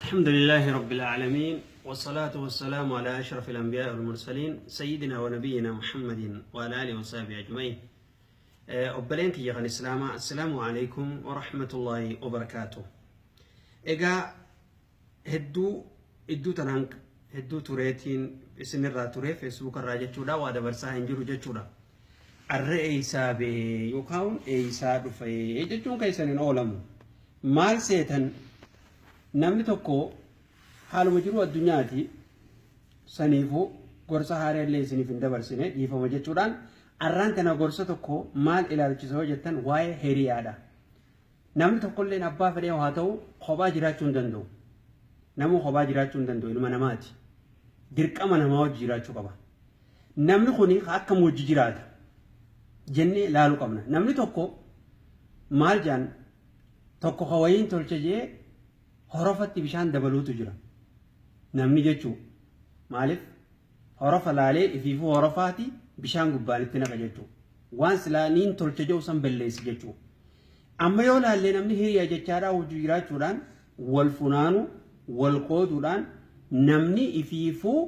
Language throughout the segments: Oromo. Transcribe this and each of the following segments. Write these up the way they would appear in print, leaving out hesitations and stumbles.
الحمد لله رب العالمين، والصلاة والسلام على أشرف الأنبياء والمرسلين، سيدنا ونبينا محمد وعلى آله وصحبه أجمعين. Obboleen kiyya kan Islaamaa, السلام عليكم ورحمة الله وبركاته. Egaa hedduu idduu tanaan hedduu tureetiin isinirraa ture, Facebook irraa jechuudha, waa dabarsaa hin jiru jechuudha. Arra eeysaa bee yookaan eeysaa dhufee jechuun keessan hin oolamu. Maal seetan, namni tokko haaluma jiru addunyaati, saniifuu gorsa haaraa illee isiniif hin dabarsine, dhiifama jechuudhaan. Arraan kana gorsa tokko maal ilaalchisa yoo jettan, waa'ee hiriyaadha. Namni tokkolleen abbaa fedhee haa ta'u, kophaa jiraachuu hin danda'u. Namuu kophaa jiraachuu hin danda'u, ilma namaati. Dirqama namaa wajji jiraachuu qaba. Namni kuni akkam wajji jiraata jennee ilaaluu qabna. Namni tokko maal jaan, tokko hawayiin tolcha jee horofatti bishaan dabaluutu jira. Namni jechuu maaliif horofa laalee ifiifuu horofaati bishaan gubbaanitti naqa jechuu. Waan silaa niin tolcha jedhu san balleessi jechuu. Amma yoo laallee, namni hiriya jechaadhaa wajji jiraachuudhaan, wal funaanu, wal qooduudhaan, namni ifiifuu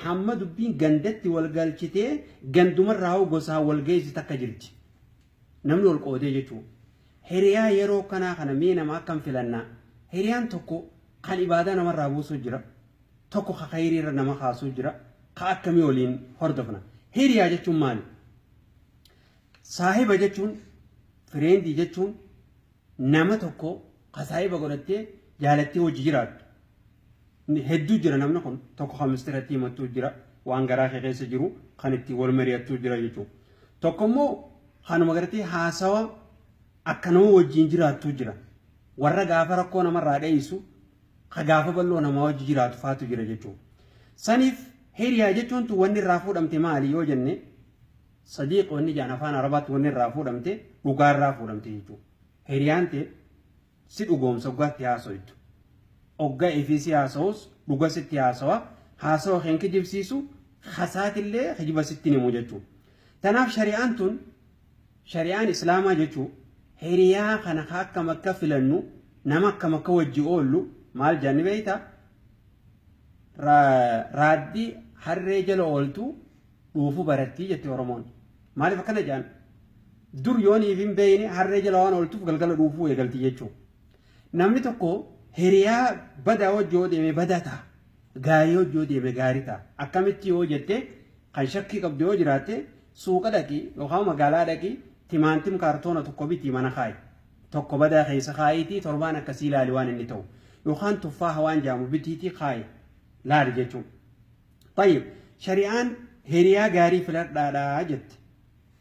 hamma dubbiin gandatti wal galchitee gandumarraa gosaa wal geessi takka jirti. Namni wal qoodee jechuudha. Hiriyaa yeroo kanaa kana mee nama akkam filannaa? Hiriyaan tokko kan ibaadaa namarraa buusuu jira. Tokko ka khayriirra nama kaasuu jira. Ka akkamii waliin hordofna? Hiriyaa jechuun maali? Saahiba jechuun, friend jechuun, nama tokko ka saahiba godhattee jaalattee hojii jiraattu. Hedduu jira. Namni kun tokko kan mistiratti himattuu jira, waan garaa kee keessa jiru kan ittiin wal mari'attuu jira jechuudha. Tokko immoo kanuma gartee haasawa akka nama wajjin jiraattuu jira. Warra gaafa rakkoo namarraa dheessu, ka gaafa bal'oo namaa wajji jiraatu faatu jira jechuudha. Saniif hiriyaa jechuun tun wanni irraa fuudhamte maali yoo jenne, صديق wanni jaan afaan Arabaatti wanni irraa fuudhamte dhugaa irraa fuudhamte jechuudha. Hiriyaan ta'e si dhugoomsa oggaatti haaso'itu. Oggaa ifii si haasa'us dhuga sitti haasawa, haasawa kan kijibsiisu hasaatillee kijiba sitti himu jechuudha. Tanaaf shari'aan tun, shari'aan Islaamaa jechuun, hiriyaa kana akkam akka filannu, nama akkam akka wajji oollu maal jaanni beektaa? Raaddii harree jala ooltu dhuufuu barattii jette Oromoon. Maaliif akkana jaan? Dur yooniif hin beeyne harree jala waan ooltuuf galgala dhuufuu eegalti jechuudha. Namni tokko hiriyaa badaa wajji yoo deeme badaa ta'a. Gaarii wajji yoo deeme gaarii ta'a. Akkamitti yoo jette, kan shakkii qabdu yoo jiraatte, suuqa dhaqi yookaan magaalaa dhaqi, timaantim kaartoona tokko bitii mana kaayi. Tokko badaa keessa kaayitii torbaan akkasii ilaali waan inni ta'u. Yookaan tuffaaha waan jaamu bitiitii kaayi laali jechuudha. طيب, shari'aan hiriyaa gaarii filadhaadhaa jette.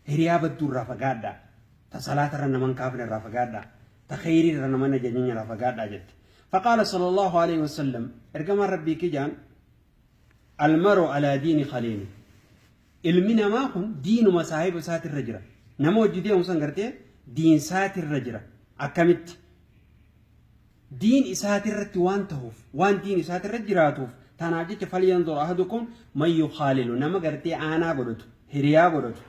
Hiriyaa badduu irraa fagaadhaa. Ta salaata irra naman kaafne irraa fagaadhaa. Ta khayrii irra naman ajajanya irraa fagaadhaa jette. فقال صلى الله عليه وسلم, ergamaan Rabbii kijaan, المرء على دين خليله. Ilmi namaa kun diinuma saahiba isaatirra jira. Nama hojii deemu san gartee diin isaatirra jira. Akkamitti? Diin isaatirratti waan ta'uuf, waan diin isaatirra jiraatuuf, tanaaf jecha فلينظر أحدكم من يخالل, nama gartee aanaa godhatu, hiriyaa godhatu,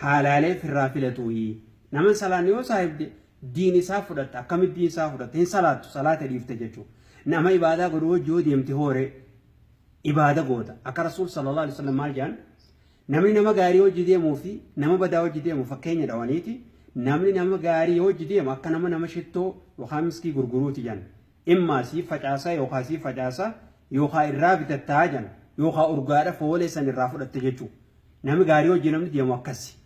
haalaalee firraa filatuuyi. Nama salaan yoo saahibde diin isaa fudhatta. Akkamitti diin isaa fudhatta? Hin salaattu, salaata dhiifte jechuudha. Nama ibaadaa godhu hojii yoo deemte hoore ibaada goota. Akka Rasuul صلى الله عليه وسلم maal jedhan? Namni nama gaarii hojii deemuu fi nama badaa hojii deemu fakkeenya dhawaniiti, namni nama gaarii hojii deemu akka nama shittoo yookaan miskii gurguruuti jedhan. Immaa siif facaasaa yookaan siif facaasaa yookaan irraa bitattaa jedhan, yookaan urgaadha foolee san irraa fudhatte jechuudha. Namni gaarii hojii namni deemu akkasi.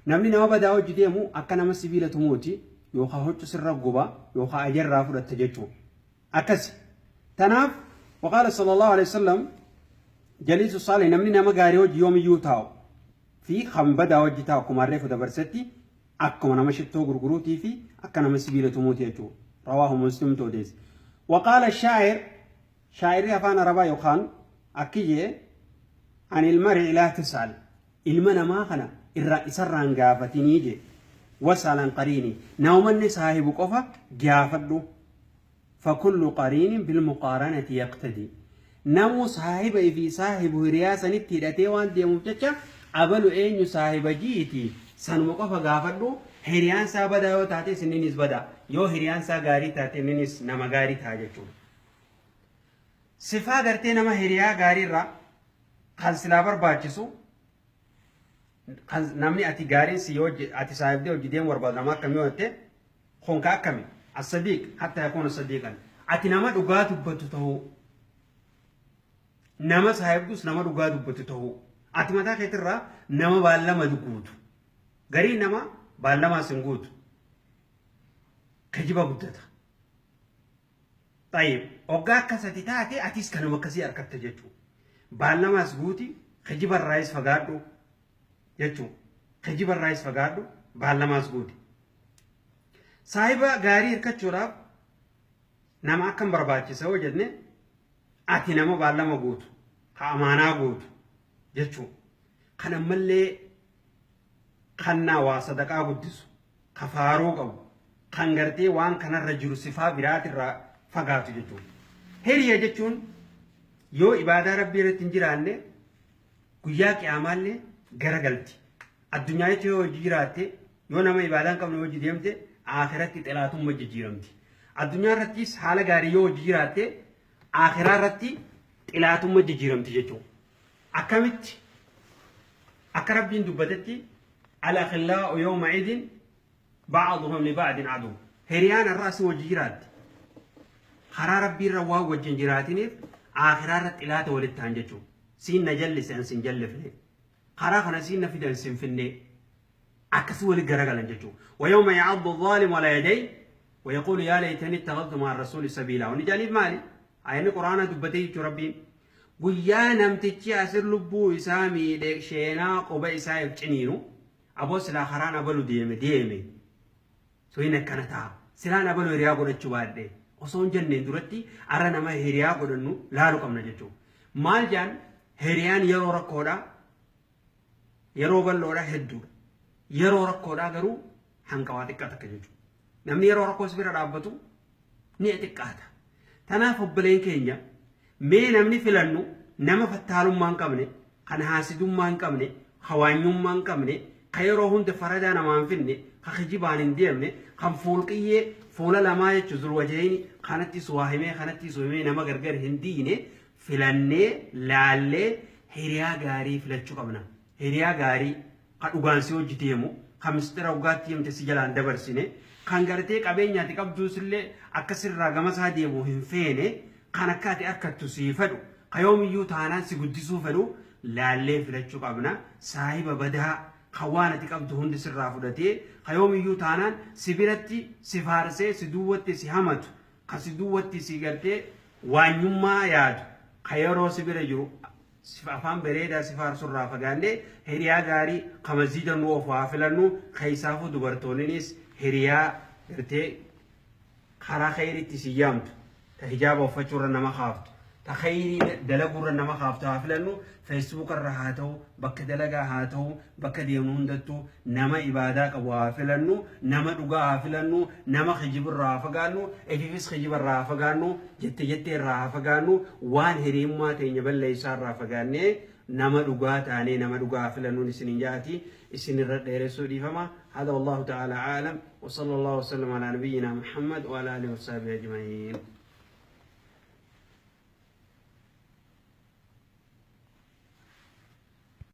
Namni nama badaa hojii deemu akka nama sibiila tumuuti, yookaan huccuu sirra guba yookaan ajarraa fudhatte jechuudha. Akkasi. Tanaaf وقال صلى الله عليه وسلم جليس الصالح, namni nama gaarii hojii yoomiyyuu taa'u fi kan badaa hojii taa'u akkuma reefu dabarsetti akkuma nama shittoo gurguruutii fi akka nama sibiila tumuuti jechuudha. رواه مسلم توديس. وقال الشاعر, shaa'irri afaan Arabaa yookaan akki عن المرء لا تسأل, ilma namaa kana irraa isarraan gaafatinii je, واسأل عن قرينه, namanni saahibu qofa gaafadhu, فكل قرين بالمقارنة يقتدي. Namuu saahiba fi saahibu hiriyaa sanitti hidhatee waan deemuuf jecha, abalu eenyu saahiba jiiti sanuma qofa gaafadhu. Hiriyaan isaa badaa yoo taate inninis badaa, yoo hiriyaan isaa gaarii taate inninis nama gaarii ta'a jechuudha. Sifaa gartee nama hiriyaa gaariirraa kan silaa barbaachisu kan namni ati gaariin si yoo ati saahibdee hojii deemu barbaadu nama akkamii yoo jette honka akkami as-sadiiq hatta yakuuna sadiiqan ati nama dhugaa dubbatu ta'uu nama saahibdus nama dhugaa dubbatu ta'uu ati mataa keetirraa nama baallama guutu garii nama baallamaas hin guutu kijiba guddata. Tayyib hoggaa akkasati taate atis kanuma akkasii harkatta jechuudha. Baallamaas guuti kijibarraayis fagaadhu jechuudha. Kijibarraayis fagaadhu baallamaas guuti. Saahiba gaarii hirkachuudhaaf nama akkam barbaachisa yoo jenne ati nama baallama guutu ka amaanaa guutu jechuudha. Kan ammallee kannaa waa sadaqaa guddisu ka faaruu qabu kan gartee waan kanarra jiru sifaa biraatirraa fagaatu jechuudha. Hiriya jechuun yoo ibaadaa rabbii irratti hin jiraanne guyyaa qiyaamaallee garagalti. Addunyaa jechuun yoo hojii jiraatte yoo nama ibaadaa hin qabne hojii deemte akhiratti xilaatummaa jijjiiramti. Addunyaa irrattis haala gaarii yoo hojii jiraatte akhiraa irratti xilaatummaa jijjiiramti jechuudha. Akkamitti akka rabbiin dubbatetti al-akhillaa'u yawma idin ba'aduhum li ba'din adu. Hiriyaan irraa si hojii jiraatti. Karaa rabbii irra waan wajjin jiraatiniif akhiraa irratti xilaata walitti ta'an jechuudha. Siin na jallise an sin jallifne. Karaa kana siin na fidan sin finne. Akkasii walitti garagalan jechuudha. ويوم يعض الظالم على يديه ويقول يا ليتني اتخذت مع الرسول سبيلا. ونجانب مالي ayinni quraana dubbatee jechuun rabbiin guyyaa namtichi asir lubbuu isaa miidhee sheenaa quba isaa if ciniinu aboo silaa karaan abalu deeme deeme soyin akkana ta'a silaan abalu hiriyaa godhachuu baadhee osoo hin jenneen duratti arra nama hiriyaa godhannu laalu qabna jechuudha. Maal jaan hiriyaan yeroo rakkoodhaa yeroo bal'oodhaa hedduudha. Yeroo rakkoodhaa garuu hanga waa xiqqaa takka jechuudha. Namni yeroo rakkoo si bira dhaabbatu ni xiqqaata. Tanaaf obboleen keenya mee namni filannu nama fattaalummaa hin qabne, kan haasidummaa hin qabne, hawaanyummaa hin qabne, kan yeroo hunda faradaa namaa hin finne, kan kijibaan hin deemne, kan fuulqiyyee fuula lamaa jechuun zulwajayni kanatti waa himee kanatti himee nama gargar hin diine filannee laallee hiriyaa gaarii filachuu qabna. Hiriyaa gaarii kan dhugaan si hojii deemu, kan mistira dhugaatti himte si jalaan dabarsine, kan gartee qabeenyaati qabduus illee akka sirraa gama isaa deemu hin feene, kan akka ati harkattu sii fedhu, kan yoomiyyuu taanaan si guddisuu fedhu laallee filachuu qabna. Saahiba badaa kan waan ati qabdu hundi sirraa fudhatee, kan yoomiyyuu taanaan si biratti si faarsee si duwwatti si hamatu, kan si duwwatti si gartee waanyummaa yaadu, kan yeroo si bira jiru afaan bareedaa si faarsurraa fagaannee hiriyaa gaarii kan masjiida nu oofu haa filannu. Keessaafuu dubartoonnis hiriyaa gartee karaa khayriitti si yaamtu, ta hijaaba uffachuurra nama kaaftu, ta khayrii dalaguurra nama kaaftu haa filannu. Feesbuuk irra haa ta'u, bakka dalagaa haa ta'u, bakka deemnu hundattuu nama ibaadaa qabu haa filannu, nama dhugaa haa filannu, nama kijibirraa haa fagaannu, ifiifis kijibarraa haa fagaannu, jette jettee irraa haa fagaannu, waan hiriyummaa teenya balleessaa irraa fagaannee nama dhugaa taanee nama dhugaa haa filannuun isinin jaati isinirra dheeressuu dhiifama. هذا والله تعالى عالم وصلى الله وسلم على نبينا محمد وعلى آله وصحبه أجمعين.